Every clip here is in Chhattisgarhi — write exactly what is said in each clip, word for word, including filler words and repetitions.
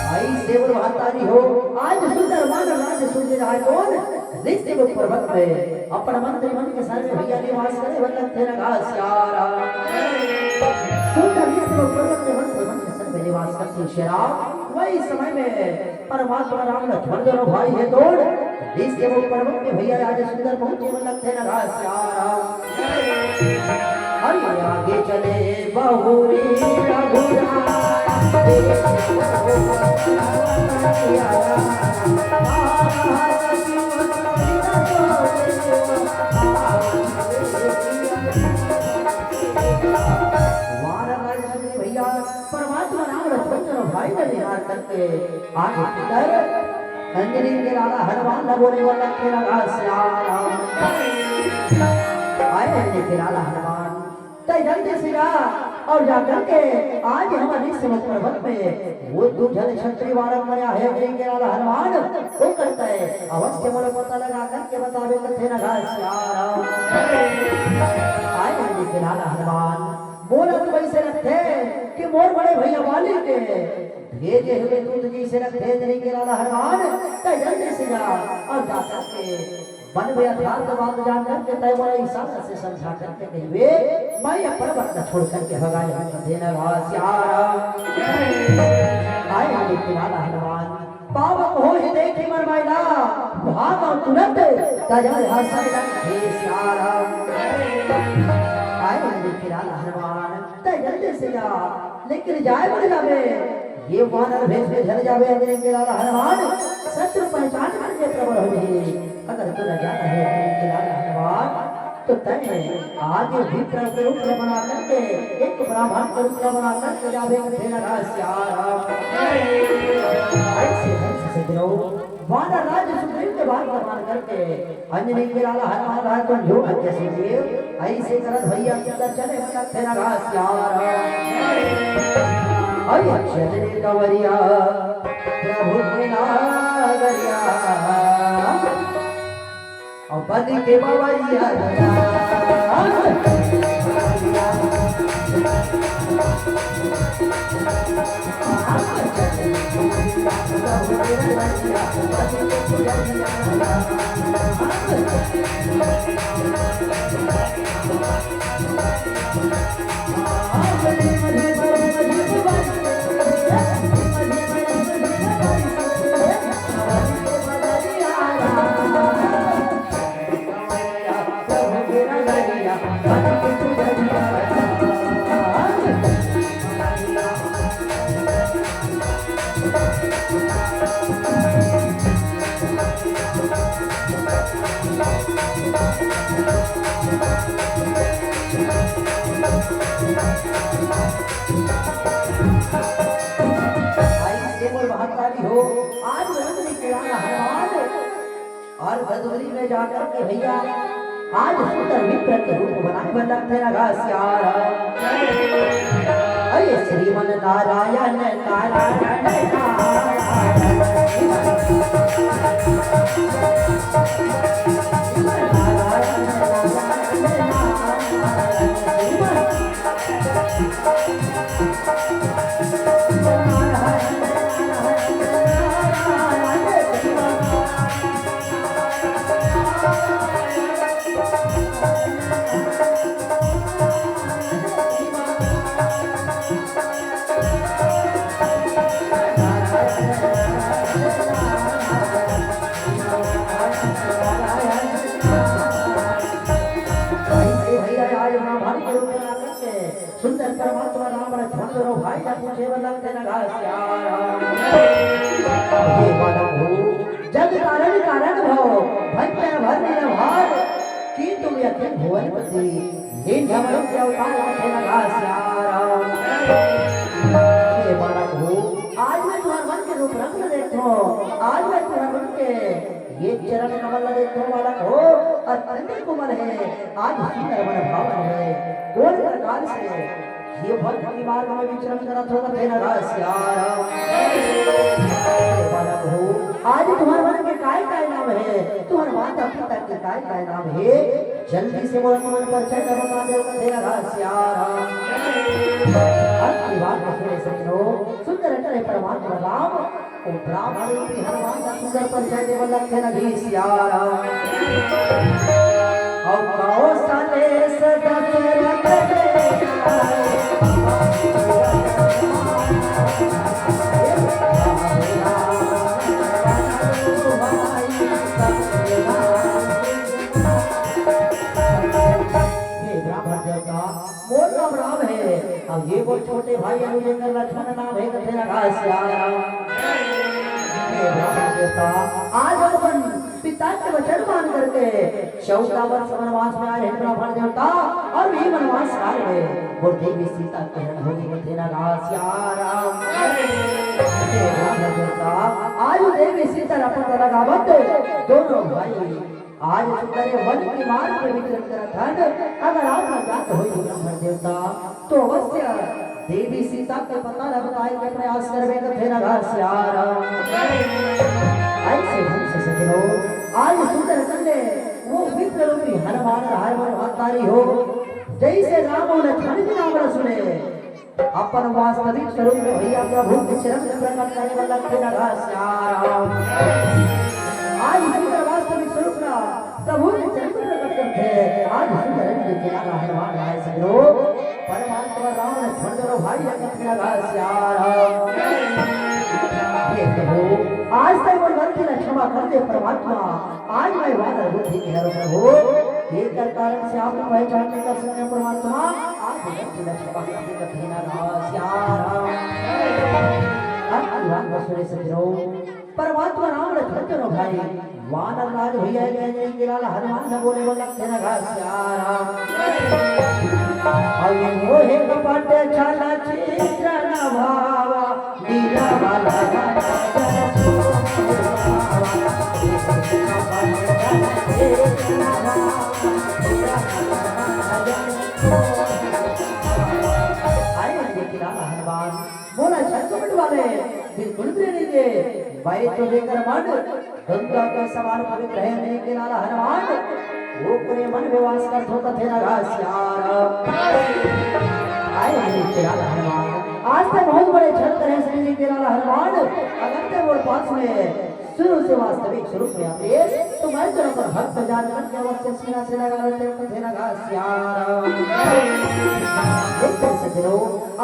भाई देवर महतारी हो, आज सुंदर मानव राज सुंदर है कौन? ऋषिमुख पर्वत में अपन मंत्री मन के संग भैया निवास करे वल्लभ थे नगा सियारा। सुंदर ऋषिमुख पर्वत में मंत्री मन के संग निवास करते शेरा। वही समय में परमात्मा राम लक्ष्मण दोनों भाई है तोड़। ऋषिमुख पर्वत में भैया आज सुंदर पहुंचे वल्लभ थे नगा सियारा। अरे आगे चले बहुरी रघुराई। वानर राज सुग्रीव भैया, परमात्मा राम लक्ष्मण दोनों भाई का विहार करके आगे अंजनी के लाला हनुमान ला बोले, वल्लभ थे नगा सियारा। आए अंजनी के लाला हनुमान, तै जल्दी से जा और जा करके आज हमर ऋषिमुख पर्वत में वो दू झन क्षत्रिय बालक मरे हे अंजनी के लाला हनुमान, ओकर तै अवश्य मोला पता लगा करके बताबे, वल्लभ थे नगा सियारा। आए अंजनी के लाला हनुमान, बोला तो वैसे रखते कि मोर बड़े भैया वाली के भेजे हुए दूत जी से रखते अंजनी के लाला हनुमान, तै जल्दी से जा और जा करके मन में यथार्थ बात जान करके तै मोला इशारा से समझा करके कहिबे, मैं ये पर्वत न छोड़ करके भगाए हूँ थे नगा सियारा। आए अंजनी के लाला हनुमान, पावक होहि देखि मन माइला, भागव तुरंत तजल हसै लंकेशारा। आए अंजनी के लाला हनुमान, तै जल्दी से जा, लेकिन जाए बड़ जाबे, ये वानर भेष में झन जाबे अंजनी के लाला हनुमान, शत्रु पहचान करके प्रबल हो जाही। अगर तू न जाता है अंजनी के लाला हनुमान, तो तैं आगे विप्र के रूप में बना करके, एक ब्राह्मण के रूप में बना करके जाबे थे नगा सियारा। ऐसे हंस से गिरो, वानर राज सुग्रीव के बात का मान करके अंजनी के लाला हनुमान राय तुम जो हत्या सुग्रीव, ऐसे करत भैया सुंदर चले वल्लभ थे नगा सियारा। अरे चले कंवरिया प्रभु के नागरिया। अउ बन के बवैया भाई से मोर महतारी हो, आज रंग निकला हनुमान। और बदुरी में जाकर के भैया आज सुंदर विप्र के रूप बनाए बल्लभ थे नगा सियारा। अरे श्रीमन नारायण नारायण नारायण। तो भाई ला पूछे बर लगथे ना घासियार। हे बालक हो, जग कारण कारण भव, भंग भर निराभार, कीन तुम अखिल भुवन पति, लीन भ्रमर के अवतार कथे ना घासियार। हे बालक हो, आज मैं तुंहर मन के रूप रंग ल देखथों, आज मैं तुंहर मन के ये चरण कमल ल देखथों बालक हो, अत्यंत कोमल हे, आज सुंदर मन भावन हे। कोन प्रकार से ये भक्त के मार्ग में विचरण करत हो कथे ना घासियार। हे बालक हो, आज तुंहर मन के काय काय नाम हे, तुंहर माता पिता के काय काय नाम हे, जल्दी से मोला तुमन परिचय ल बता देव कथे ना घासियार। अंत की बात सुने सजनो, सुंदर करे परमात्मा राम, ओ ब्राह्मण रूपी हनुमान ला सुंदर परिचय देवल लगथे ना घासियार। अउ कौशलेश दशरथ के हे ब्राह्मण देवता, मोर नाम राम हे, अउ ये मोर छोटे भाई अनु जेकर लक्ष्मण नाम हे, कथे ना घासियार। हे ब्राह्मण देवता, आज हम अपन पिता के वचन मान करके चौदह वर्ष वनवास में आए हैं ब्राह्मण देवता, अउ ये वनवास काल में मोर देवी सीता के हरण होगे, कथे ना घासियार। हे ब्राह्मण देवता, आज देवी सीता ला पता लगावत दोनों भाई आज सुंदर वन के मार्ग में विचरण करत हन। अगर आप मन जात होई हो ब्राह्मण देवता, तो अवश्य देवी सीता के पता ल बताए के प्रयास करबे, कथे ना घासियार। ऐसे ढंग से सजनो, आज सुंदर कन्या वो विप्र रूपी हनुमान राय बर महतारी हो, जैसे राम अउ लक्ष्मण के नाम ल सुने, अपन वास्तविक स्वरूप ल भैया प्रभु के चरण में प्रकट करे बर लगथे ना घासियार। आज सुंदर वास्तविक स्वरूप ला प्रभु के चरण में प्रकट करथे। आज सुंदर रूप के लाला हनुमान राय सजनो, परमात्मा राम लक्ष्मण दोनों भाई ल कथे ना घासियार। हे प्रभु, आज तक मोर गलती ला क्षमा कर दे परमात्मा। आज मैं वानर बुद्धि के हरव प्रभु, एकर कारण से आप पहचान नइ कर सके परमात्मा। आज गलती ला क्षमा कर दे, कथे ना घासियार। अब अनुराग सुने सजनो, परमात्मा राम लक्ष्मण दोनों भाई वानर राज भैया के अंजनी के लाला हनुमान ला बोले बर लगथे ना घासियार। अउ मोहे कपट छल छिद्र न भावा, नीला वाला आए अंजनी के लाला हनुमान, मोला झंझट वाले बिल्कुल भी नहीं दे। मैं तो लेकर मन गंगा के समान पवित्र हे अंजनी के लाला हनुमान, ओकरे मन में वास करथों कथे ना घासियार। आए अंजनी के लाला हनुमान, आज तक बहुत बड़े छल करे अंजनी के लाला हनुमान, अगर ते मोर पास में शुरू से वास्तविक स्वरूप में आते, तो मैं तो अपन भक्त जान करके अवश्य सीना से लगा लेते कथे ना घासियार। लेकिन सजनो,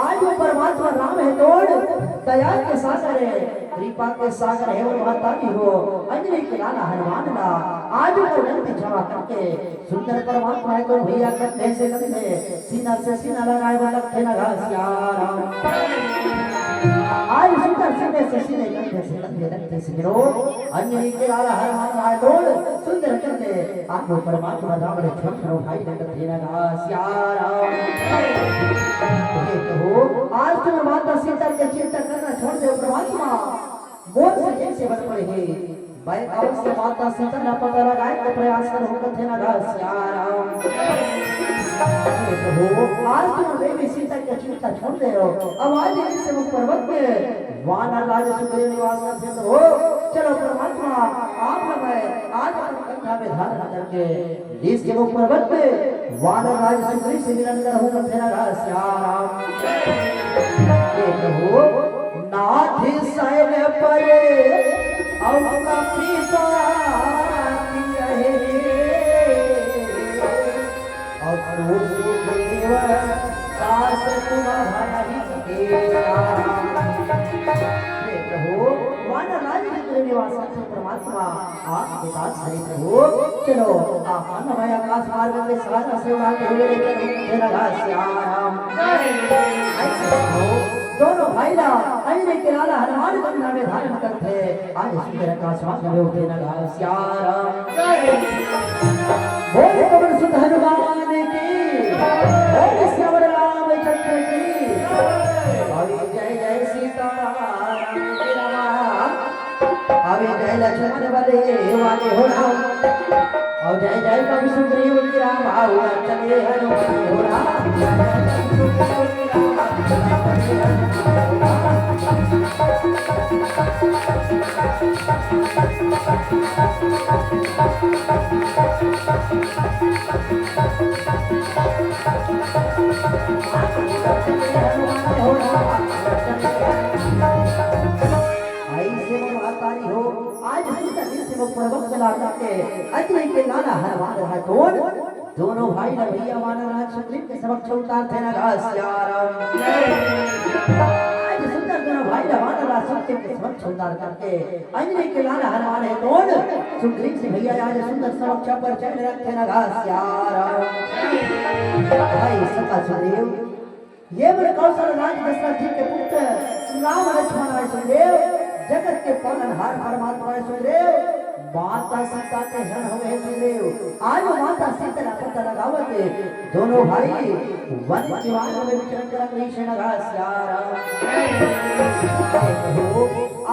आज वो परमात्मा राम हे तोड़, दया के सागर हे, कृपा के सागर हे वो महतारी हो, अंजनी के लाला हनुमान ला, आज वो गलती क्षमा करके सुंदर परमात्मा हे तोड़ भैया कंधे से कंधे, सीना से सीना लगाए बर लगथे ना घासियार। आज सुंदर सीने से सीने, कंधे से कंधे लगथे सजनो, अंजनी के लाला हनुमान राय तोड़ सुंदर कंधे, आज वो परमात्मा राम लक्ष्मण दोनों भाई ल कथे ना घासियार। हे प्रभु, आज तुंहर माता सीता के चिंता करना छोड़ दे परमात्मा, मोर से एक सेवा पड़े हे, मैं अवश्य माता सीता ला पता लगाए के प्रयास करहूं कथे ना घासियार। हे प्रभु, आज तुंहर देवी सीता के चिंता छोड़ दे हो, अब आज इस मुख पर्वत में वानर राज सुग्रीव निवास करथे प्रभु। चलो परमात्मा, आप ला मैं आज अपन कंधा में धारण करके इस मुख पर्वत में वानर राज सुग्रीव से मिलन करहूं कथे ना घासियार। हे प्रभु, नाथ सैन परे अउ कपि पाति रहे। अउ सुग्रीव तास तुम भय ही केरा। हे प्रभु, वानर राज सुग्रीव परमात्मा, आप विकास हरे प्रभु। चलो, आप मन हमारे आकाश मार्ग के सहारा से उड़ान भरने लेकर हम तेरा राज सिया राम। ऐसे हो, दोनों भाई ला, अहिरे के लाला हनुमान गंगा में धारण करते, आज सुंदर आकाश मार्ग में उठे ना राज सिया राम। बोल पवन सुत हनुमान की, बोल सियावर रामचंद्र की, बोल जय जय सीताराम। अभी जय लक्ष्मण बले वाले हो राम, और जय जय कवि सुग्रीव की राम, आओ चले हनुमान हो राम। ऐसे में महतारी हो, आज सुंदर दिन से वो पर्वत चला करके अजय के लाला हनुमान रहा कौन? दोनों भाई ला भैया वानर राज सुग्रीव के समक्ष उतार थे ना राज सिया राम। आज सुंदर दोनों भाई ला वानर राज सुग्रीव के समक्ष उतार करके अजय के लाला हनुमान है कौन? सुग्रीव से भैया आज सुंदर समक्ष पर चढ़ रखे ना राज सिया राम। भाई सका सुग्रीव, ये बड़े कौशल राज दशरथ जी के पुत्र राम लक्ष्मण आए सुग्रीव, जगत के पालनहार परमात्मा आए सुग्रीव, माता सीता के हरण हुए सुग्रीव। आज माता सीता का पता लगावत दोनों भाई वन के मार्ग में विचरण करत रही से नगा सिया राम।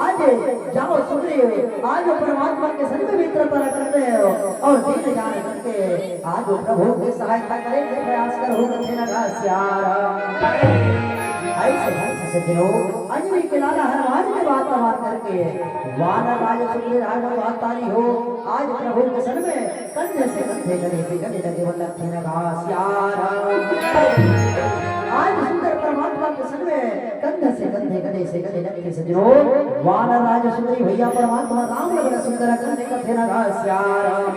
आज जाओ सुग्रीव, आज परमात्मा के संग में मित्रता करते हो और दीन जान करके आज प्रभु की सहायता करे के प्रयास करो कथे नगा सिया राम। ऐसे ढंग से सज्जनों, अंजनी के लाला हनुमान के बात बात करके वानर राज सुग्रीव राज महतारी हो, आज प्रभु के संग में कंधे से कंधे, गले से गले लगे वो लक्ष्मण का सिया राम। आज सुंदर परमात्मा के संग में कंधे से कंधे, गले से गले लगे सजनो। वानर राज सुंदरी भैया परमात्मा राम लगे सुंदर कंधे का तेरा राज सिया राम।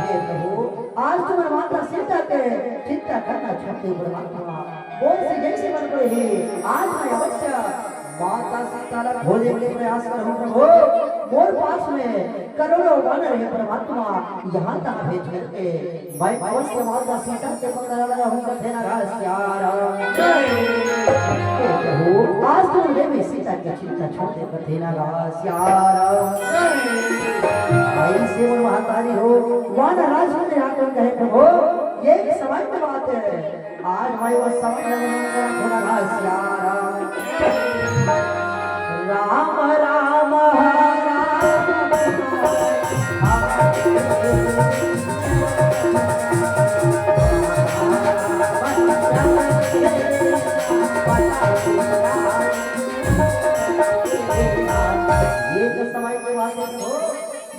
ये कहो, आज तुम्हारे माता सीता के चिंता करना छोड़ दे परमात्मा। बोल से जैसे मन पड़े ही, आज मैं अवश्य माता सीता ला खोजे के प्रयास करूं प्रभु। मोर पास में करोड़ों वानर है परमात्मा, यहाँ तहाँ भेज करके मैं अवश्य माता सीता के पकड़ा रहूं कथे ना राज सिया राम। हे प्रभु, आज तो देवी सीता की चिंता छोड़ दे कथे ना राज सिया राम। भाई से वो महतारी हो, वानर राज ने आकर कहे प्रभु, ये एक समय की बात है, आज भाई वो समझ में नहीं आ रहा थोड़ा घास यार। राम राम हरा। ये तो समय की बात है हो।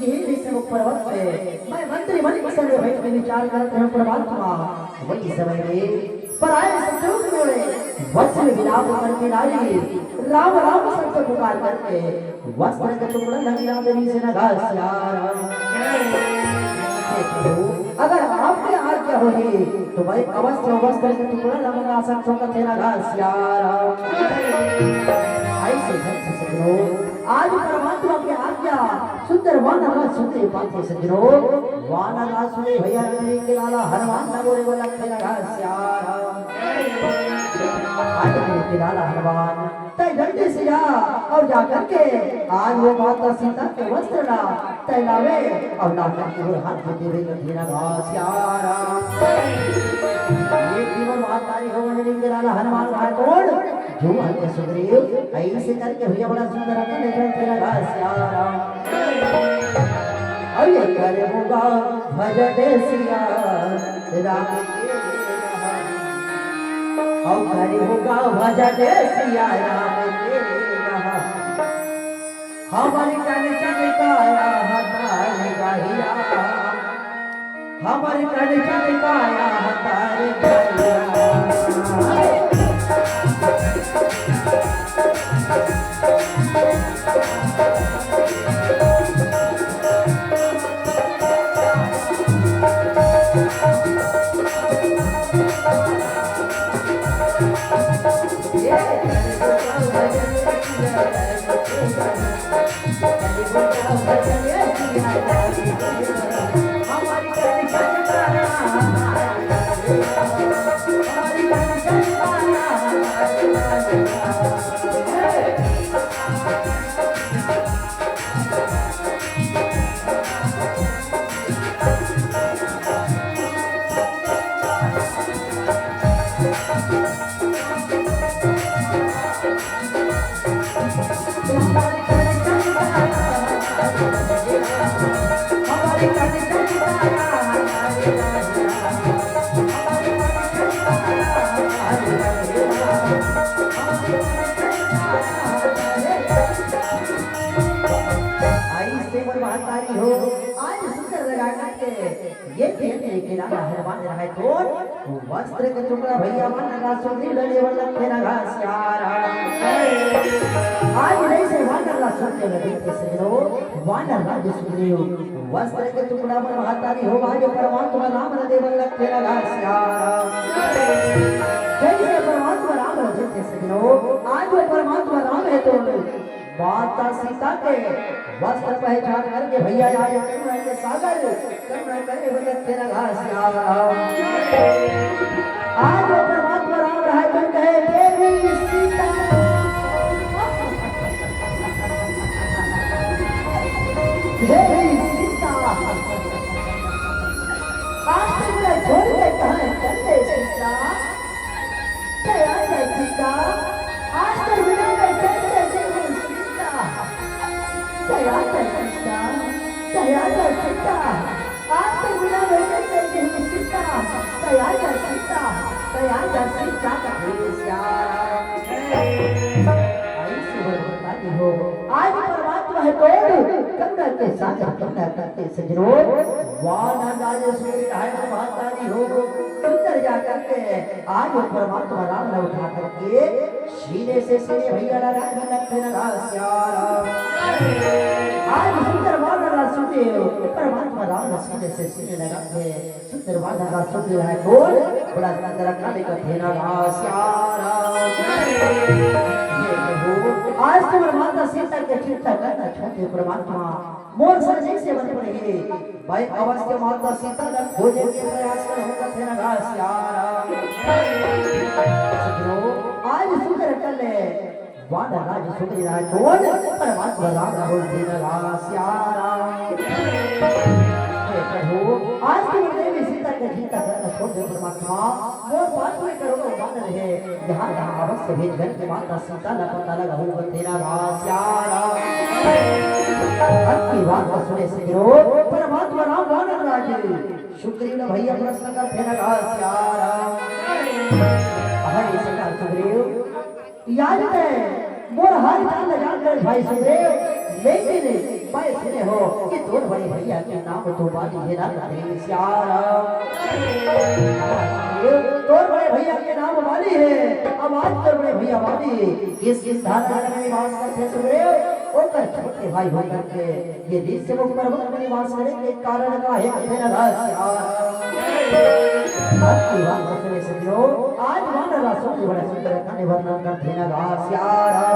यही विषय पर्वत में मैं मंत्री मन के संग बैठ के विचार करते हैं परमात्मा। वही समय में पराए शत्रु के जोड़े वज्र विलाप करके नारी राम राम शब्द पुकार करके वस्त्र के टुकड़ा लगिया देवी से नगा सिया राम। हे प्रभु, अगर आपके आज्ञा होही तो मैं अवश्य वस्त्र के टुकड़ा ला मंगा सकथों कथे नगा सिया राम। ऐसे ढंग से सजनो, आज परमात्मा के आज्ञा सुंदर वानर राज सुंदरी पाथे सजनो। वानर राज सुंदरी भैया मेरे के लाला हनुमान ना बोले बोला कथे नगा सिया राम। आज मेरे के लाला हनुमान तय जल्दी से जा और जा करके आज वो माता सीता के वस्त्र ला तय लावे और ला करके वो हाथ में देवे कथे नगा सिया राम। ये तीनों महतारी हो मंजरी के लाला हनुमान भाई कौन? जो हल्के सुग्रीव ऐसे करके भैया बड़ा सुंदर अपन लेकर कथे नगा सिया राम। अरे करे होगा भजन सिया राम के। और करे होगा भजन सिया राम के। हमर कंचन काया हतार गहिया, हमर कंचन काया हतार गहिया। आई से मोर महतारी हो, आज सुंदर लगा के ये खेत में किनारा हनुमान रहे तो वस्त्र के टुकड़ा भैया मन रासुंदरी डले वाला तेरा घास यार। आज नहीं से वानर रासुंदरी लगे के सजनो, वानर राज सुग्रीव वस्त्र के टुकड़ा मन महतारी हो, आज परमात्मा राम न देवन लग तेरा घास यार। जैसे परमात्मा राम न देते सजनो, आज वो परमात्मा राम है तो माता सीता के वस्त्र पहचान करके भैया आज करुणा के सागर, करुणा करे बदन तेरा घास यार। आज वो परमात्मा राम रहा है, तुम कहे, "देवी सीता, देवी सीता।" आज तुमने छोड़ के कहाँ चल गए सीता? दया कर सीता, आज तो बिना मैं कैसे जीऊं सीता? दया कर सीता, दया कर सीता, आज तो बिना मैं कैसे जीऊं सीता? दया कर सीता, दया कर सीता, कहे श्याम। आई सुवर बताई हो, आज परमात्मा है तोड़, करुणा के सागर, करुणा करके सजनो, वानर राज सूर्य है महतारी हो, सुंदर जा करके आज वो परमात्मा राम ने उठा करके सीने से सीने भैया लगा के रखते लगा श्याम। आज सुंदर वानर राज सुनते हो, परमात्मा राम ने सीने से सीने लगा के सुंदर वानर राज सुनते रहे। कौन? बड़ा सुंदर काले का थे लगा श्याम। ये प्रभु, आज तुम्हारे माता सीता के चिंता करना छोड़ दे परमात्मा, मोर सर जैसे बन पड़े। मैं अवश्य माता सीता ला खोजे के प्रयास करहूँ कथे न घासियारा। सजनो, आज सुंदर कल है, वानर राज सुंदरी राज कौन? परमात्मा राम राहुल जी न घासियारा। हे प्रभु, आज की देवी सीता के चिंता करना छोड़ दे परमात्मा, मोर बात में करो वानर है, यहाँ तहाँ अवश्य भेज घर की माता सीता ला पता लगाहूँ कथे न घासियारा। अति बात सुने सुग्रीव, परमात्मा राम वानर राज सुग्रीव न भैया प्रश्न करथे न घासियारा। अहै सका सुग्रीव, याद है मोर हाल चाल न जान करे भाई सुग्रीव, लेकिन मैं सुने हो कि तोर बड़े भैया के नाम तो बाली है ना घासियारा। तोर बड़े भैया के नाम बाली है, अब आज तोर बड़े भैया बाली किस किस धारा में निवास करथे सुग्रीव, ओकर छोटे भाई होकर के ये ऋषि मुख पर्वत में निवास करे के कारण का है कथे न घासियारा। अति बात सुने सुग्रीव, आज वानर राज सुग्रीव बड़ा सुंदर कहानी वर्णन करथे न घासियारा।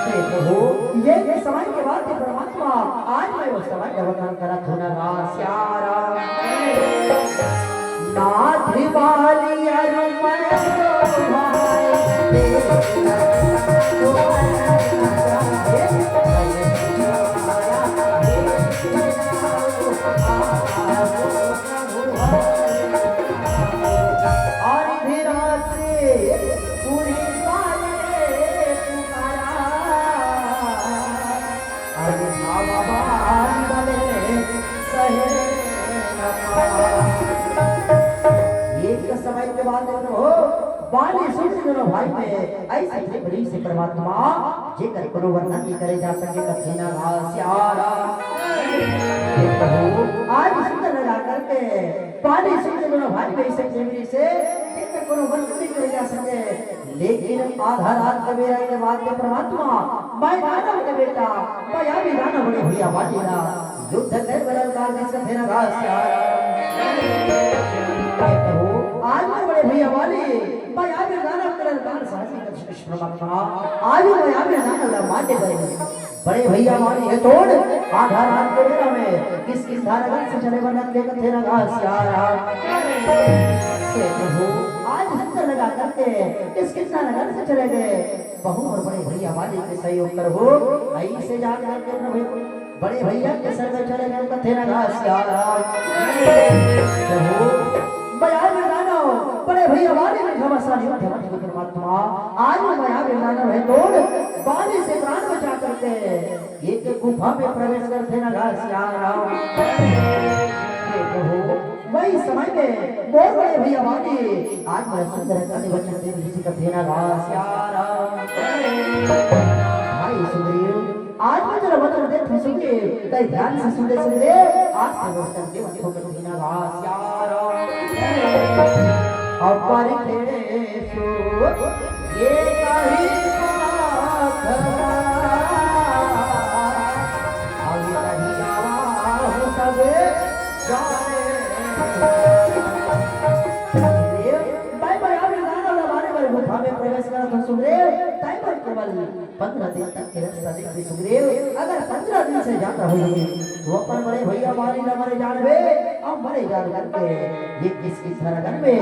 हे प्रभु, ये, ये समय के बाद ये परमात्मा, आज मैं वो समय का वर्णन करत हूँ न घासियारा। नाथ बाली अरु मैं तो भाई, आधी रात से पूरी पाले पुकारा। अरे बाबा बले सहे न पाए। एक समय के बाद प्रभु बाली सुग्रीव दोनों भाई में ऐसे प्रेम से परमात्मा जेकर कोनो वर्णन नहीं करे जा सके कथे न घासियारा। हे प्रभु, आज सुंदर लगा करके बाली सुग्रीव दोनों भाई में ऐसे प्रेम से जेकर कोनो वर्णन नहीं करे जा सके। लेकिन आधा रात के बेरा के बाद में परमात्मा, मैं दानव के बेटा, मैं अभी दानव बड़े भैया बाली ला युद्ध कर बदल काल जिसका फेरा घासियारा। हे प्रभु, आज मैं बड़े भैया बाली, मैं अभी दानव के काल साहसी कर परमात्मा, आज मैं अभी दानव बड़े भैया वाली हे तोड़, आधा रात के बेरा में किसकिंधा नगर से चले बर लग गे कथे ना गा सियाराम। हे प्रभु, आज सुंदर लगा करके किसकिंधा नगर से चले गे। बहू अउ बड़े भैया वाली के सहयोग करहू, अइसे जान करके प्रभु बड़े भैया के संग चले गे कथे ना गा सियाराम। प्रभु, मया में मानो, बड़े भैया वाली में घमासान युद्ध मत हो परमात्मा। आज मया में मानो हे तोड़, वाली से प्राण बचा करके एक गुफा में प्रवेश करथे ना गा सियाराम। हे प्रभु, वही समय में मोर बड़े भैया वाली आज मोला सुंदर कने वचन दे रिहिस कथे ना गा सियाराम। भाई सुग्रीव, आज मैं तोला वचन देत हूँ सुग्रीव, तैं ध्यान से सुन ले सुग्रीव, आज से वचन दे मत हो कथे ना गा सियाराम। अपरिकेशु ये कही पाखरा, अभी नहीं आवा हूँ सब जाने। सुग्रीव, तैं मया में मानो ला मारे बर गुफा में प्रवेश करत हस सुग्रीव, तैं बर केवल पंद्रह दिन तक के रस्ता दे दे सुग्रीव, अगर पंद्रह दिन से ज्यादा हो जाही, तो अपन बड़े भैया वाली ला मरे जानबे, अउ मरे जान करके ये किसकिंधा नगर में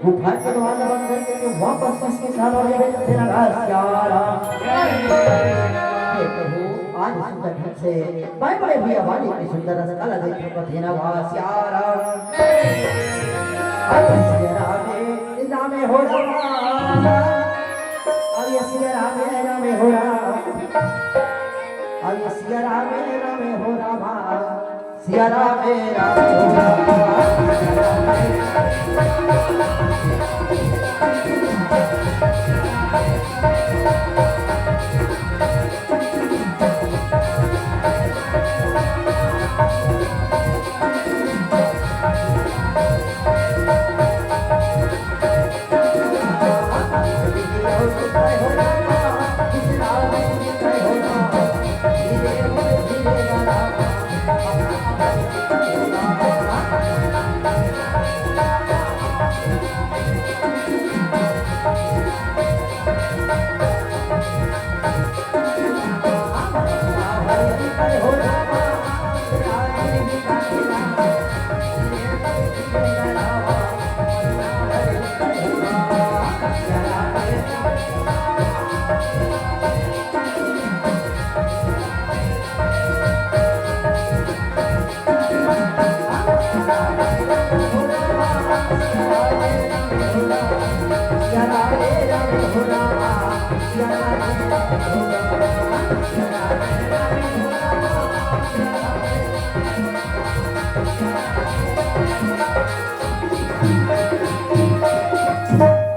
गुफा के द्वार ला बंद करके तैं वापस किसकिंधा लौट जाबे, तेरा घास प्यारा। हे प्रभु, आज सुंदर ढंग से मैं बड़े भैया वाली के सुंदर रस्ता ला देख कथे ना घास प्यारा। अब सिया रामे, रामे हो रामा। अरे सिया रामे रामे हो राम, अरे सिया रामे रामे हो रामा, सिया रामे रामे हो रामा।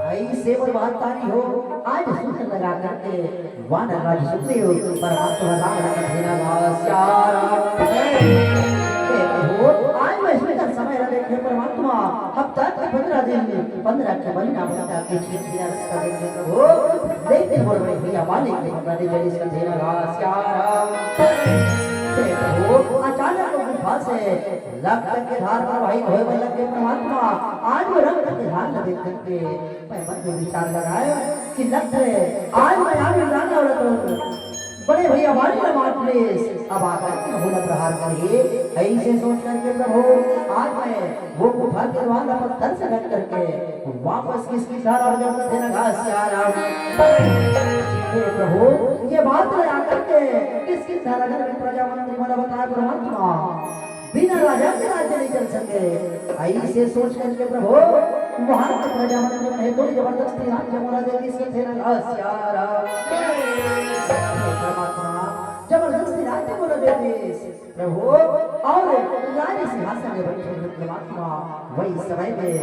अइसे मोर महतारी हो, आज सुंदर लगा करके वानर राज सुग्रीव परमात्मा राम रंग धेरा गा सियाराम। हे प्रभु, आज मैं सुंदर समय ला देखे परमात्मा, हफ्ता के पंद्रह दिन, पंद्रह के महीना, हफ्ता के छह दिन रस्ता देखे प्रभु, लेकिन मोर बड़े भैया वाली के हमरा ले चलिस का धेरा गा सियाराम। हे प्रभु, अचानक वो गुफा से रक्त के धार प्रवाहित होए वाला के परमात्मा, आज वो रक्त के धार ला देख करके मैं मन में विचार लगाए कि लग रहे, आज मैं आगे जाने वाला तो बड़े भैया वाली ला मार प्लीज, अब आकर के मोला प्रहार करिए। अइसे सोच करके प्रभु, आज मैं वो गुफा के द्वार ला पत्थर से ढक करके वापस किसकिंधा राज का धेरा गा सियाराम। हे प्रभु, ये बात ला आकर के किसकिंधा नगर में प्रजा मंत्री मोला बताए परमात्मा। बिना राजा के राज्य नहीं चल सके। अइसे सोच करके प्रभु, वहां के प्रजा मंत्री मन हे तो जबरदस्ती राज्य मोला दे दिस कथे ना गा सियाराम। हे परमात्मा, जबरदस्ती राज्य मोला दे दिस प्रभु, अउ राज सिंहासन में बैठे हे परमात्मा। वही समय में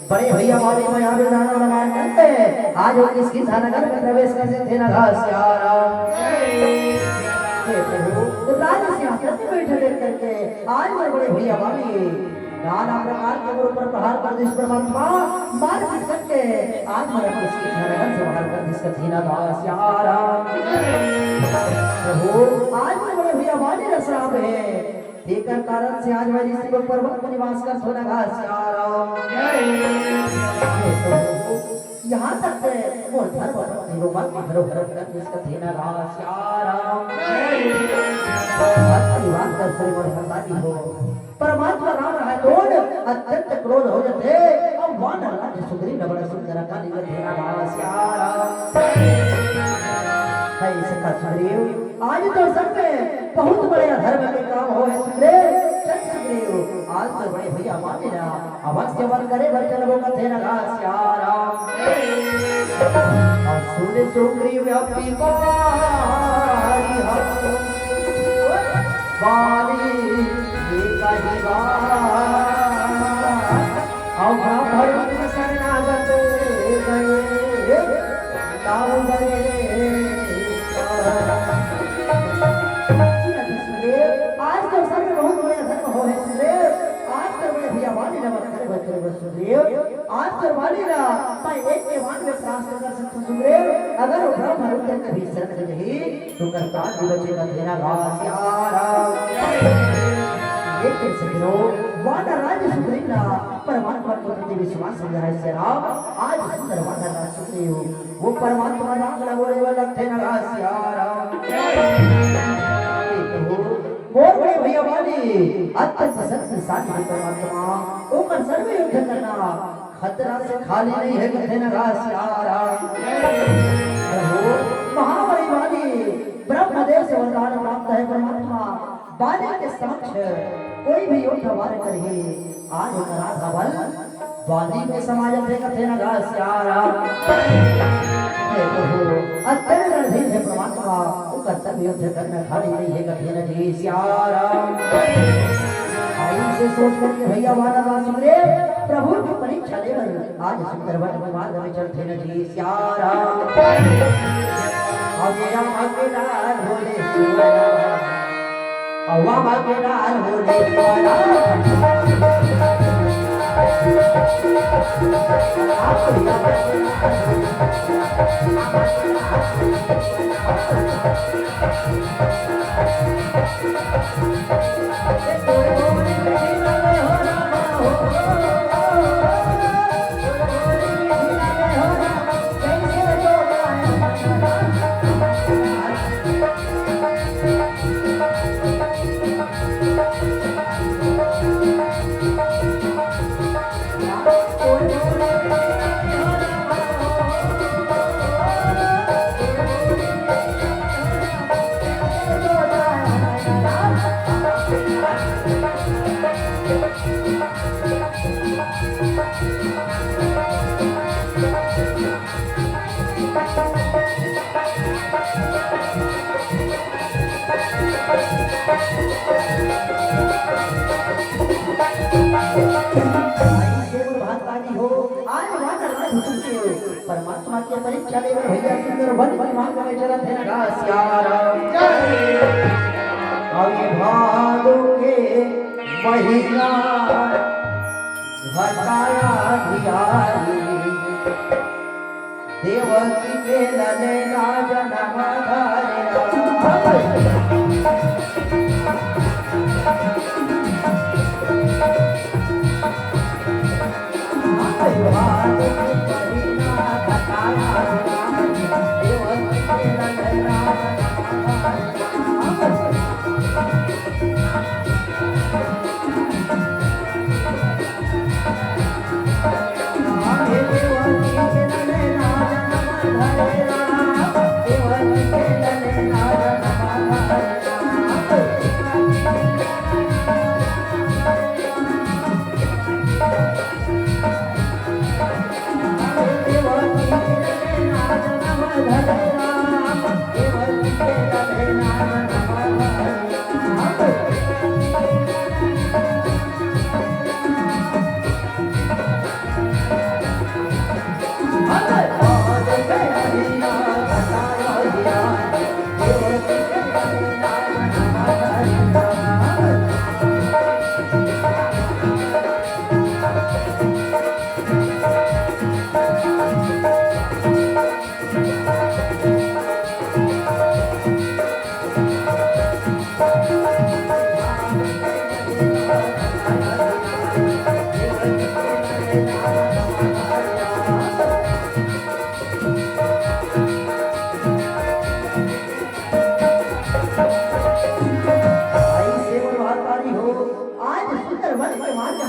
बड़े भैया वाली मया में दाना लगा करके आज वो किसकिंधा नगर में प्रवेश कर देथे ना गा सियाराम। हे प्रभु, राज सिंहासन में बैठे देख करके आज मोर बड़े भैया वाली नाना प्रकार के मोर ऊपर प्रहार कर दिस परमात्मा, मार पीट करके आज मोला किसकिंधा नगर से बाहर कर दिस कथे ना गा सियाराम। प्रभु, आज मोर बड़े भैया वाली ला श्राप हे, तेकर कारण से आज मैं ऋषि लोग पर्वत में निवास करथों ना गा सियाराम। हे प्रभु, यहाँ तक से मोर धर्म पत्नी रोमा के घरो हरण कर दिस कथे ना गा सियाराम। परमात्मा राम रहय दोन, अत्यंत क्रोध हो जाथे। अब वानर राज सुग्रीव न बड़ा सुंदर काली गथे ना सियाराम। हे सखा सुग्रीव, आज तो संग में बहुत बड़े अधर्म के काम होय हे सुग्रीव। चल सुग्रीव, आज तो बड़े भैया वानर अवश्य वध करे बर चलबो कथे ना सियाराम। अउ सुन सुग्रीव अति भारी हरष वाली ये कही बात। अउ ब्रह्म रूप शरणागत गए ताऊ बने। आज तो संग बहुत बड़े अधर्म होय हे सुग्रीव, आज तो बड़े भैया वानर अवध करे बर चलबो सुग्रीव। आज तो वानर ला मैं एक के बाण में परास्त कर सकथंव सुग्रीव। अगर वो ब्रह्म रूप के भी शरण में नहीं, तो कर प्राण भी बचे कथे ना सियाराम। लेकिन सज्जनों, वानर राज सुग्रीव ला परमात्मा के प्रति विश्वास समझाय सियाराम। आज सुंदर वानर राज सुग्रीव वो परमात्मा राम ला बोले वाला थे ना सियाराम। हे प्रभु, मोर बड़े भैया वानर अत्यंत शक्तिशाली हे परमात्मा, ओकर संग में युद्ध करना खतरा से खाली नहीं हे कथे ना सियाराम। प्रभु, महाबली वानर ब्रह्मदेव से वरदान प्राप्त हे परमात्मा, वानर के समक्ष कोई भी युद्ध वार करही, आज ओकर आधा बल वानर में समा जाथे कथे ना सियाराम। हे प्रभु, अत्यंत रणधीर हे परमात्मा, ओकर संग युद्ध करना खाली नहीं हे कथे ना सियाराम। अइसे सोच करके भैया वानर राज सुग्रीव प्रभु की परीक्षा लेबर आज सुंदर वन के मार्ग में चलथे ना सियाराम। अब ये राम के लाल भोले सियाराम। अवा मगनार होले वाला। भाई सुर भातानी हो, आज वानर राज हुकुम के परमात्मा के परीक्षा लेबर भैया सुंदर वन के मार्ग में चलत हे ना। सियाराम। अभी भादो के महीना घटाया धियारी। देवकी के ललना जनम धरे।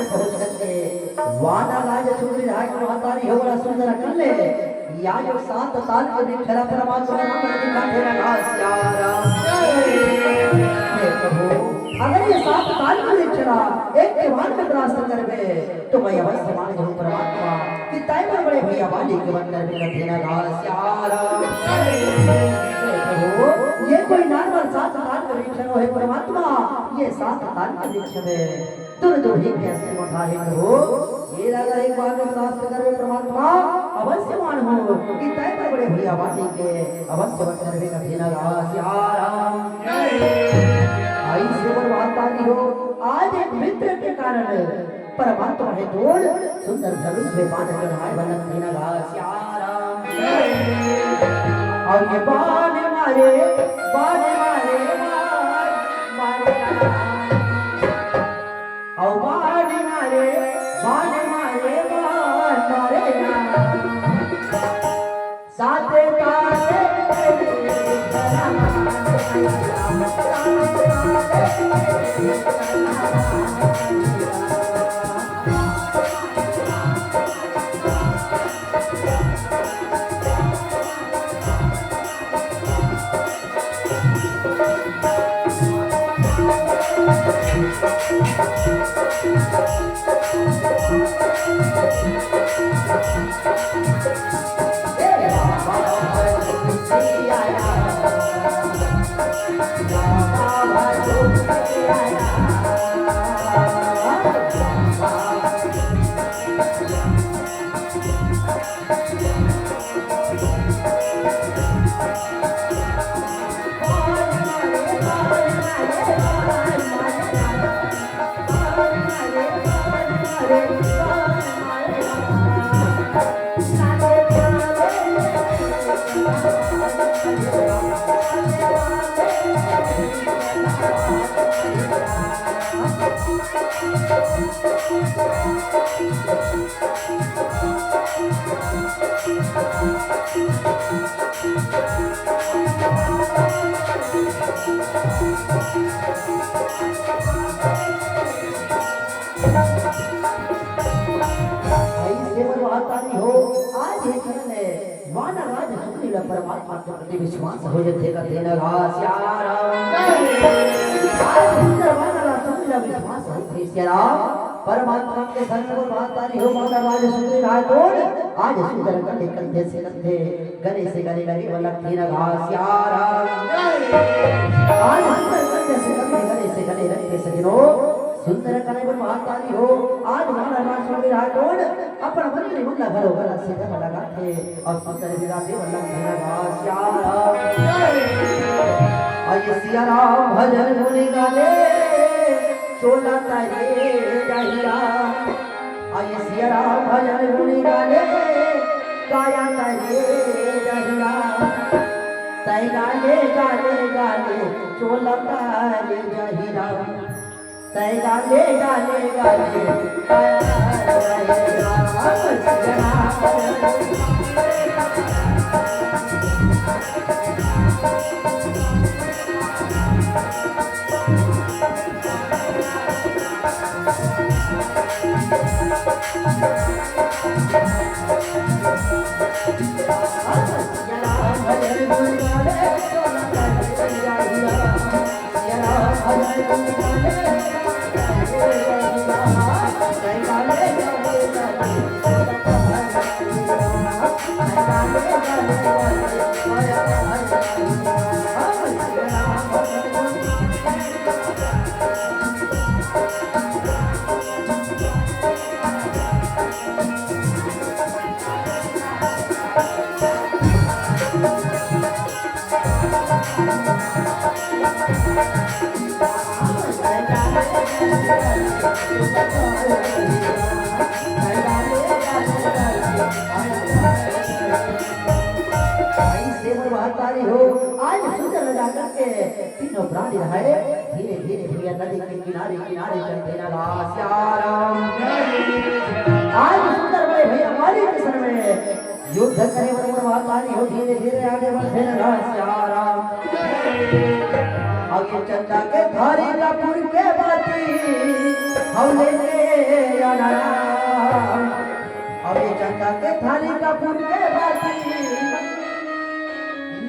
पहुंच करके वानर राज सुग्रीव राय के महतारी हो बड़ा सुंदर कर ले। या जो सात ताल के वृक्ष ला परमात्मा राम ने दिखा दे रहा सियारा। हे प्रभु, अगर ये सात ताल के वृक्ष ला एक के बाण में परास्त करबे, तो मैं अवश्य मान जाऊं परमात्मा कि तय बड़ बड़े भैया वाली के बंदर में कठिन घास यार। हे प्रभु, ये कोई normal सात ताल के वृक्ष नो हे परमात्मा, ये सात ताल के वृक्ष में दुर्दुभी के अस्थिर उठा हे प्रभु। ये राजा एक बार में परास्त करबे परमात्मा, अवश्य मान हो कि तय बड़ बड़े भैया वाली के अवश्य बंदर में कठिन घास यार। आई से बरबाद हो, आज एक मित्र के कारण परमात्मा हे तोड़ सुंदर धनुष में बाण चढ़ाए वाला तेरा लाल सियाराम। और ये बाण मारे, बाण मारे, बाण मारे। और बाण मारे, बाण मारे, बाण मारे। साथे तारे भाई सेवन महतारी हो, आज हे करण हे वानर राज सुग्रीव ला परमात्मा के प्रति विश्वास हो जथे का तेना घास यार। आज सुंदर वानर राज सुग्रीव ला विश्वास हो जथे सियाराम। परमात्मा के शरण में महतारी हो, वानर राज सुग्रीव राय तोड़ आज सुंदर करके कंधे से कंधे गले से गले लगे वो लग तेरा घास यार। आज सुंदर कंधे से कंधे गले से गले रख के सजनो, सुंदर करे वो महतारी हो। आज वानर राज सुग्रीव राय तोड़ अपन मंत्री मुल्ला घरो गला से जब लगा थे और सुंदर विदा दे वो लग तेरा घास यार। और ये सिया राम भजन गुण गाले चोला तारे रहिया। आये सिया राम भजन गुण गाले, गाया तारे जहिरा। तै गाले, गाले, गाले, चोला तारे जहिरा। तै गाले, गाले, गाले, गाया तारे जहिरा। सिया राम भजन गुण गाले। भाई सेवर महतारी हो, आज सुंदर लगा करके तीनों प्राणी रहे, धीरे धीरे भैया नदी के किनारे किनारे चलते ना रासियाराम। आज सुंदर बड़े भैया वाली के समय युद्ध करे बरोबर महतारी हो, धीरे धीरे आगे बढ़ते ना रासियाराम। अब ये चंदा के धारी का पुर के बाती हम लेके आना राम, अभी चंदा के थाली कपूर के बाती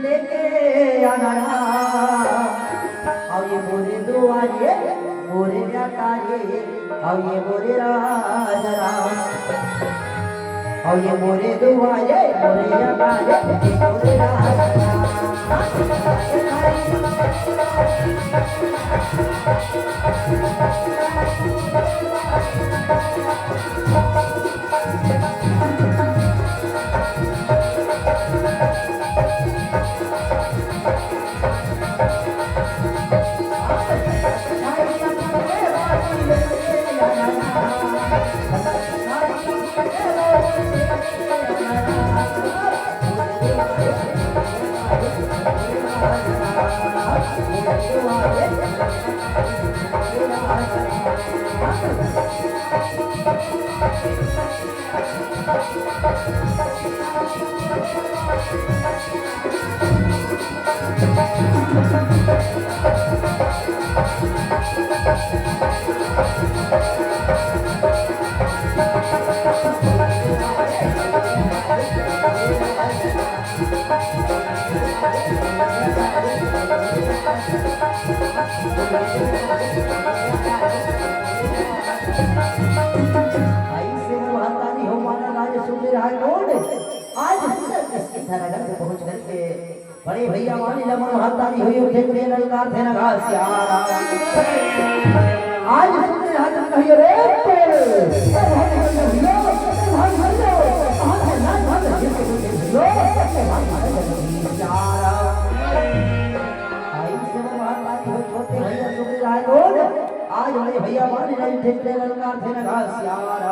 लेके आना राम। अउ ये मोरे दुआरे मोरे व्यापारी, अउ ये मोरे राजा राम, अउ ये मोरे दुआरे मोरे व्यापारी, मोरे राजा राम। भाई से महतारी हो माना राज सुन रहा है कौन? आज सुंदर किसकी धराधर पे पहुंच करके बड़े भैया वाली लमन महतारी हुई उठे के ललकार थे ना घास यार। आज सुंदर राज कहिए रे, ए भाई भैया, ए भाई भैया, कहाँ से ना भाग जिसको भैया, ए भाई भैया, यार। आई से वो बात बात हो छोटे भैया सुबह राय रोड। आज बड़े भैया मान रहे ठेकरे ललकार थे ना घास यार।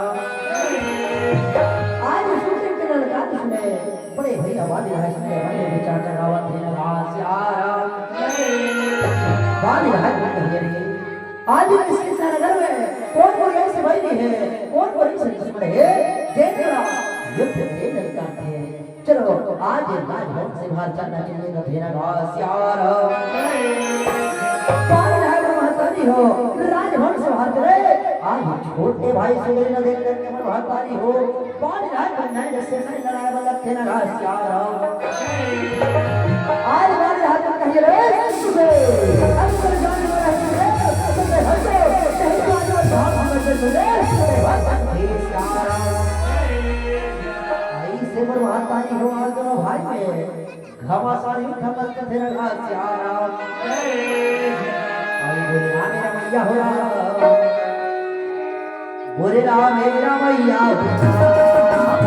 आज सुबह के ललकार सुने बड़े भैया मान रहे सुने बड़े विचार जगावत थे ना घास यार। मान रहे कहिए रे। आज इस किसान नगर में कौन कोई ऐसे भाई नहीं है, कौन कोई ऐसे दुश्मन है, जैसे युद्ध के ललकार थे। चलो, आज राजभवन से बाहर चलना चाहिए, तो तेरा घास यार। बाल है महतारी हो, राजभवन से बाहर चले। आज छोटे भाई सुधरे न देख करके मन महतारी हो। बाल है तो नहीं जैसे नहीं लड़ाई वाला तेरा घास यार। आज बाल है तो कहिए रे, सुधरे। अब तो जाने वाला है, सुधरे, हट जाओ, नहीं तो आज भाग हम से सुधरे, सुधरे, भाग, भाग, घास यार। आई से मोर महतारी हो आज दोनों भाई में घमासान ही थमल के फेर घास यार। आई बोले राम रमैया हो राम। बोले राम रमैया हो राम।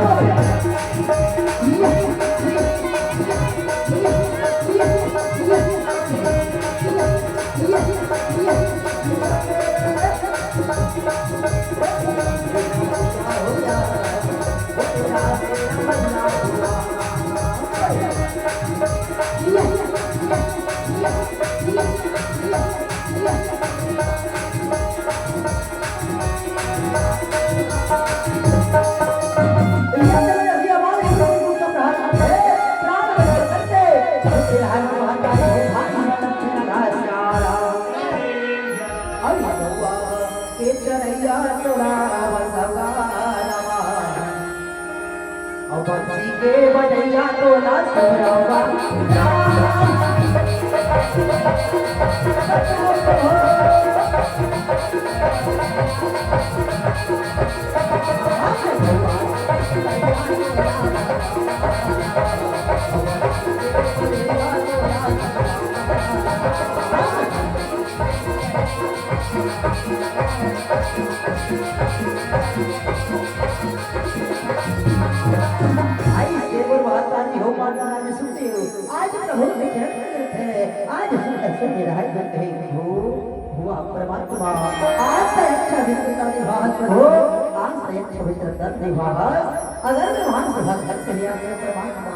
अउ बंसी के बजइया तोला सुरवा। आई से मोर महतारी हो माता रानी सुनते हो। आज प्रभु विचरण करत हे, आज सुंदर सुंदर राय बन गए हो, हुआ परमात्मा। आज से अच्छा मित्रता निभास हो, आज से अच्छा मित्रता निभास। अगर मैं वहां से भाग करके नहीं आते परमात्मा,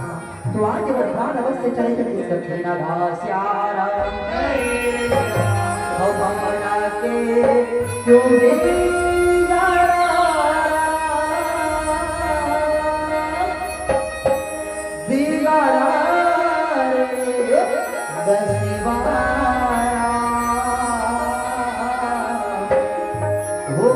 तो आज वरदान अवश्य चले थे, इसका खेला घास यार। भगवान के क्यों बिगाड़ा, बिगाड़ा रे बसवाड़ा। हो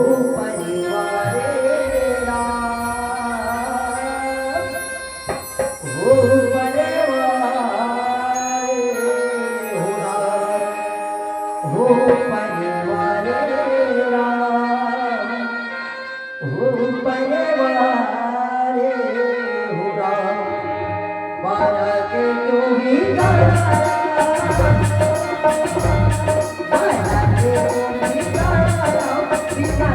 हो परिवारे राम, हो परिवारे हो राम, मारा के तू ही गाना, मारा के तू ही गाना, बिना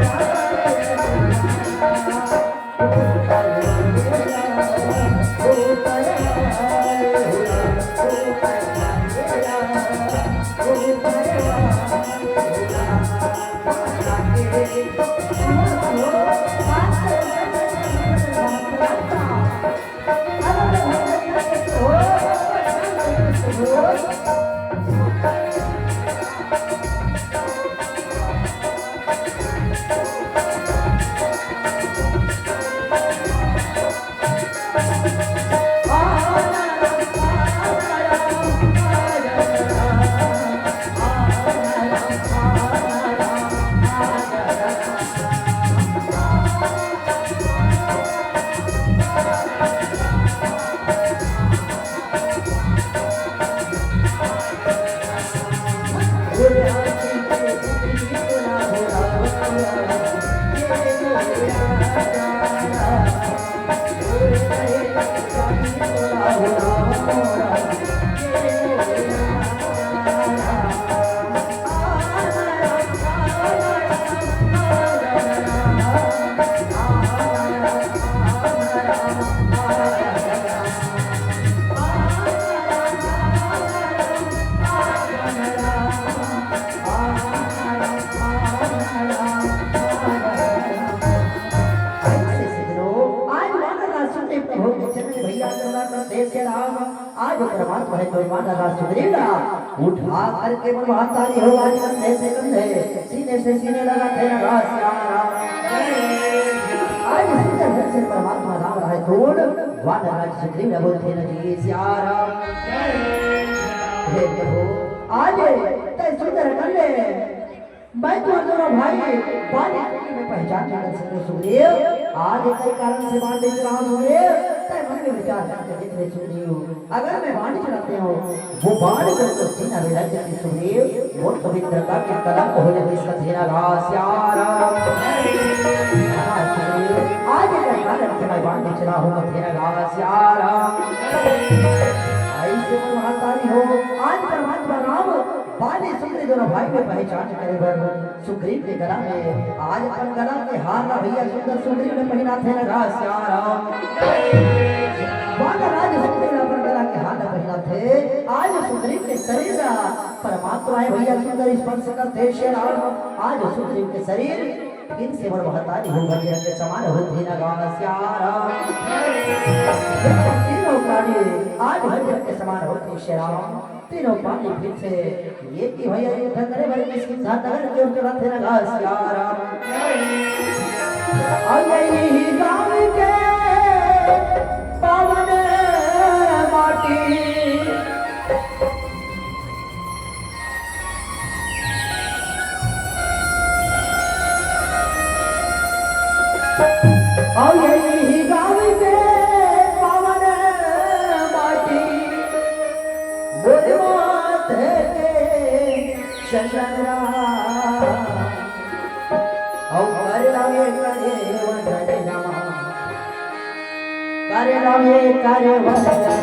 आज वानर राज सुग्रीव प्रभु के चरण में भैया चला कर देश के राम। आज परमात्मा हे तो वानर राज सुग्रीव ला उठा करके मन महतारी हो, आज कंधे से कंधे, सीने से सीने लगा थे ना राज श्याम राम। आज सुंदर ढंग से परमात्मा राम रहे तो वानर राज सुग्रीव ला बोलते ना जी श्याम राम। हे प्रभु, आज तय सुंदर कर ले, मैं तो दोनों भाई बाली सुग्रीव में पहचान नहीं कर सके सुग्रीव। आज कई कारण से बाण नहीं चला सुग्रीव, तय मन में विचार करके देख ले सुग्रीव। अगर मैं बाण चलाते हूँ, वो बाण जब तो सीना में लग जाती सुग्रीव, वो पवित्रता के कलंक हो जाती इसका धेरा घास यार। हाँ सुग्रीव, आज कई कारण से मैं बाण नहीं चला हूँ धेरा घास यार। ऐसे वो महतारी हो, आज परमात्मा राम बाली सुग्रीव दोनों भाई में पहचान करे बर सुग्रीव के गला में आज अपन गला के हार ला भैया सुंदर सुग्रीव ने पहिनाथे ना घास यार। वानर राज सुग्रीव ने अपन गला के हार ला पहिनाथे। आज सुग्रीव के शरीर ला परमात्मा हे भैया सुंदर स्पर्श करथे श्री राम। आज सुग्रीव के शरीर फिर से बड़ महतारी हो गई के समान होथे ना घास यार। तीनों प्राणी आज वज्र के समान होथे श्री राम। तीनों पानी फिर से ये कि भैया युद्ध करे बर किसकी नगर के ऊपर रथ लगा सियाराम। अब यही गाँव के पावन माटी। अउ यही गाँव के पावन माटी, मोर माथे के चंदन राम। अउ कर लागे करे वंदन नमः। करे नवे करे वंदना।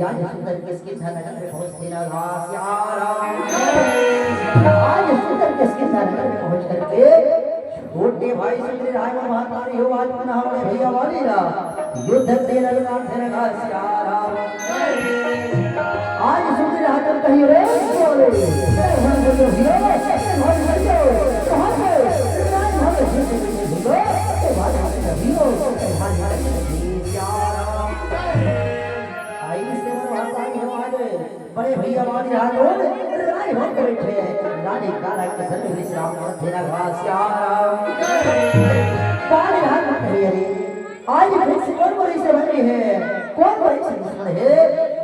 आज सुंदर किष्किंधा नगर में पहुंचते ना घास यार। आज सुंदर किष्किंधा नगर में पहुंच करके छोटे भाई सुंदर राय और महतारी हो, आज पुनः बड़े भैया वाली ना युद्ध तेरा लगा तेरा घास यार। आज सुंदर राय तुम कहिए रे बोलो, ए, हम बोलो भैया, ए, हम बोलो, कहाँ पे? राय हम बोलो, ए, हम बोलो, ए, हम बोलो, ए, हम बोलो, ए, हम बोलो, यार। आई से वो महतारी हो आज बड़े भैया वाली राय हो, राय हो बैठे हैं। रानी काला के सर में विश्राम करते ना घास यार। काली राय हो कही, अरे, आज फिर से कौन बड़ी से बनी है, कौन बड़ी से दुश्मन है,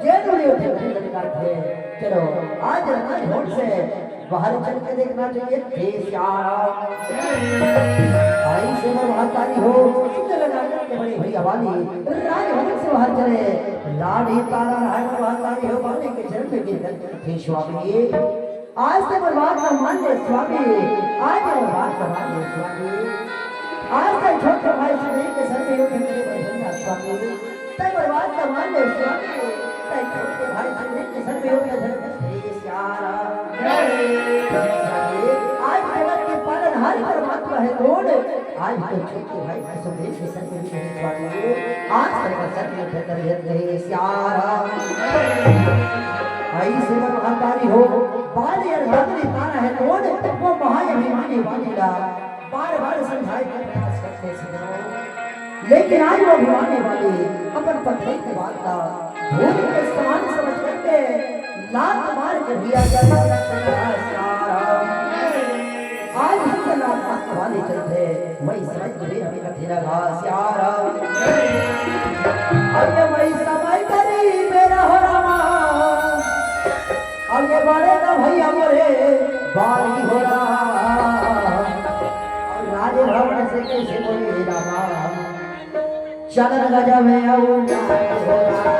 जेल में उठे उठे लटकाते हैं। चलो, आज राय हो से बाहर चल के देखना चाहिए देश यार। आई से मैं महतारी हो, सुन लगा के बड़े भैया वाली राजभवन से बाहर चले। लाड़ी तारा राय महतारी हो, बाली के चरण में गिर कर थे स्वामी। आज ते मोर बात ला मान ले स्वामी, आज ते मोर बात ला मान ले स्वामी। आज ते छोटे भाई सुनील के सर पे यूं ठुमके बजाना स्वामी। ते मोर बात ला मान ले स्वामी, ते छोटे भाई सुनील के सर पे यूं ठुमके बजाना स्वामी। आज जगत के पालनहार परमात्मा है कौन? आज तो छोटे भाई सुनील के सर पे यूं ठुमके बजाना स्वामी। आज तक सर पे यूं ठुमके बजाना स्वामी। आई से मैं महतारी हो, बाल यार भागने तारा है कौन? वो महाअभिमानी वाली ला बार बार समझाए के प्रयास करते सजनों, लेकिन आज वो अभिमानी वाली अपन पत्नी की बात का धूल के समान समझ करके लात मार के भैया का आज हम तो लात मार वाले चलते, मैं समझ के भी अभी कथी लगा सियारा। अब ये मैं समय करी मेरा हो रामा। अब ये बड़े ना भैया मोरे बारी हो रहा। अब राजे रावण से कैसे बोले रामा। चलन गजा में अवतार हो रहा।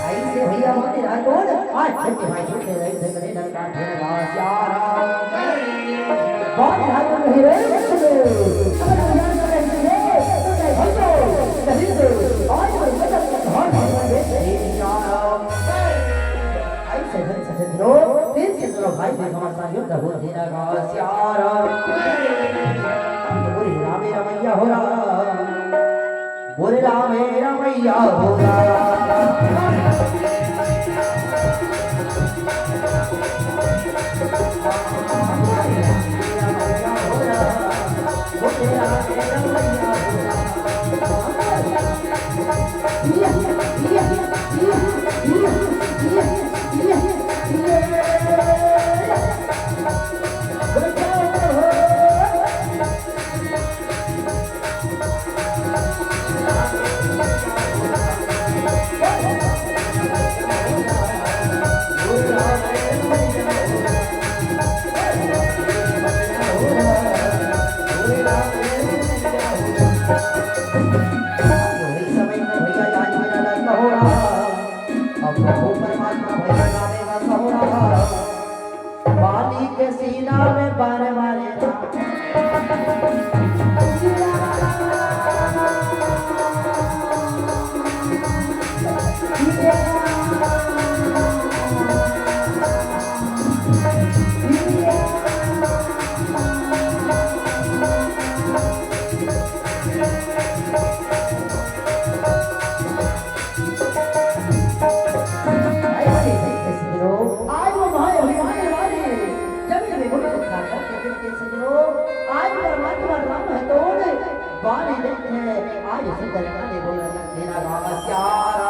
ऐसे भैया माने राठौर, आज छोटे भाई छोटे रहे थे, करे नरका थे नरका सियारा। बहुत भाई नहीं रहे, अगर हम जान कर रहे थे, तो नहीं भाई तो, नहीं तो, आज वो गजब का धन है, ये सियारा। ऐसे दिन से दिन रो, दिन से दिन रो भाई, देख हमारे साथ युद्ध हो तेरा गा सियारा। बोले रामे रमैया हो रहा। बोले रामे रमैया हो रहा। अब प्रभु परमात्मा भैया गावे गा कहो रहा। बाली के सीना में बाण मारे। आज वो भाई अभिमान वाली जमीन में घुटन खा करके गिर के सजनो, आज परमात्मा राम है तो उन्हें बाली देते हैं। आज सुंदर काले बोला तेरा बाबा सियारा।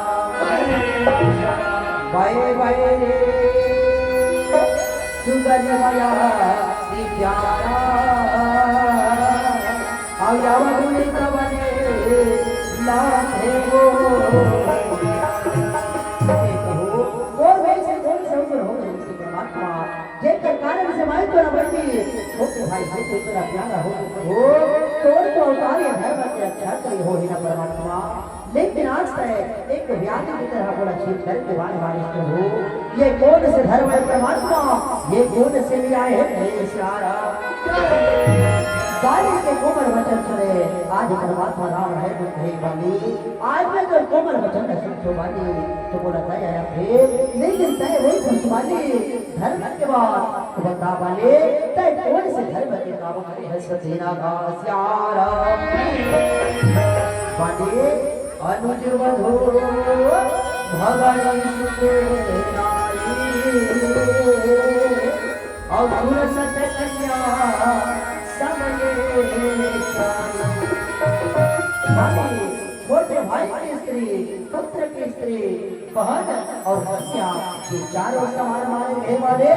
बाए बाए रे सुगन मया प्यारा, अउ यावा दूरी कबने लाथे वो। हे प्रभु, कोन वइसे कोन से ऊपर हो गई से परमात्मा, जेकर कारण से मैं तोरा बनी, छोटे भाई से तोरा प्यारा हो, हो, तोर तो अवतार ये धर्म के रक्षा करे हो ही ना परमात्मा। लेकिन आज तय एक व्याधि की तरह मोला छीन करके बार बार प्रभु, ये कौन से धर्म है परमात्मा, ये कौन से न्याय है हे सियारा। बाली के कोमल वचन सुने, आज परमात्मा राम है दुख है बाली। आज मैं तो कोमल वचन न सुनतो बाली, तो बोला तय आया फिर, लेकिन तय वही सुनतो बाली, धर्म के बात तो बता बाली, तय कौन से धर्म के काम करे है सतीना का सियारा। बाली, अनुज वधु भगनी सुते नाई, अउ सुर सत कन्या सबके चाही। भाई, छोटे भाई की स्त्री, पुत्र की स्त्री, बहन और कन्या, ये चारों समान माने गए वाले,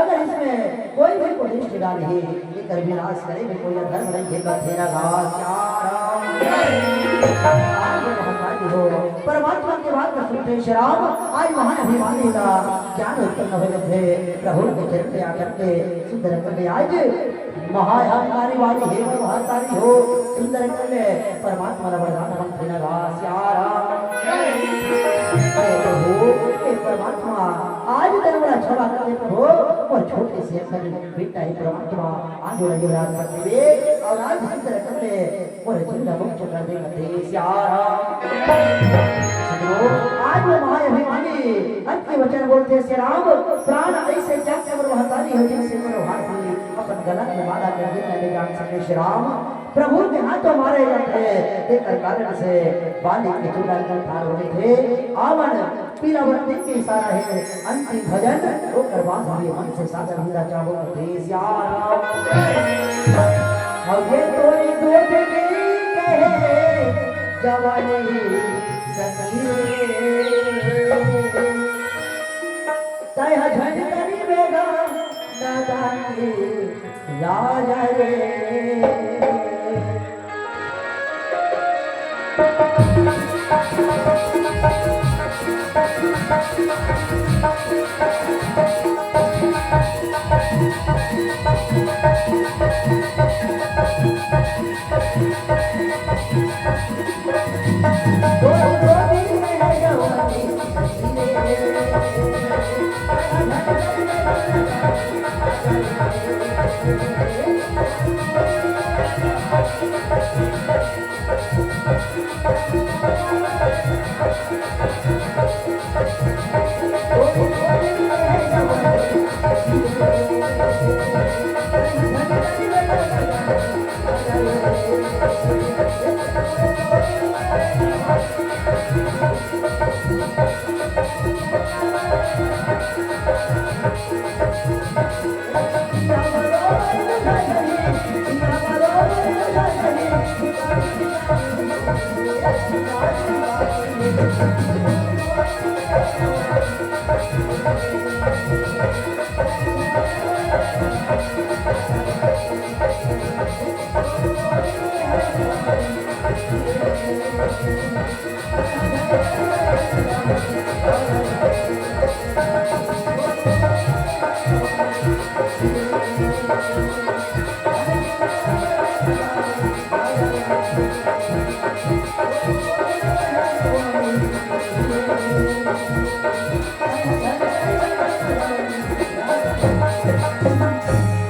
अगर इसमें कोई भी कुनिष्ठ डाले, एकर विनाश करे में कोई अधर्म नहीं है, बस मेरा घास चारा। आज महतारी हो, परमात्मा के बात में सुनते श्री राम, आज महान अभिमानी का ज्ञान उत्पन्न हो गए थे। प्रभु के चरण में आकर के सुंदर कर ले आज महाअहंकारी वाली हे महतारी हो, सुंदर कर ले परमात्मा का वरदान हम तेरा घास चारा। हे प्रभु, हे परमात्मा, आज तेरा बड़ा छोड़ा कर दे प्रभु, और छोटे से बेटा हे परमात्मा, आज उन्हें युवराज पद दे, और आज सुंदर कर ले, और जिंदा मुक्त कर दे, दे सियारा। सजनो, आज वो महाअभिमानी अंत के वचन बोलते, श्री राम, प्राण ऐसे त्याग से मरो हतारी हो, जिनसे करो हाथी, अपन गला में माला कर दिन न ले जान सके श्री राम। प्रभु के हाथों मारे जाते, तेकर कारण से बाली के चूल्हा में ठार होने थे। आवन पीला बत्ती के इशारा हे, अंतिम भजन ओकर बाद हमें मन से सादर विदा चाहो देश यार। अब ये तोरी दो दिली कहे जवानी सखी रे, तय झन करी बेगा दादा की राजा रे।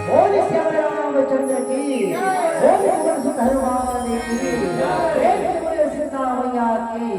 बोल श्याम रामचंद्र की, बोल पवन सुत हनुमान की, प्रेम से बोल सीता मैया की।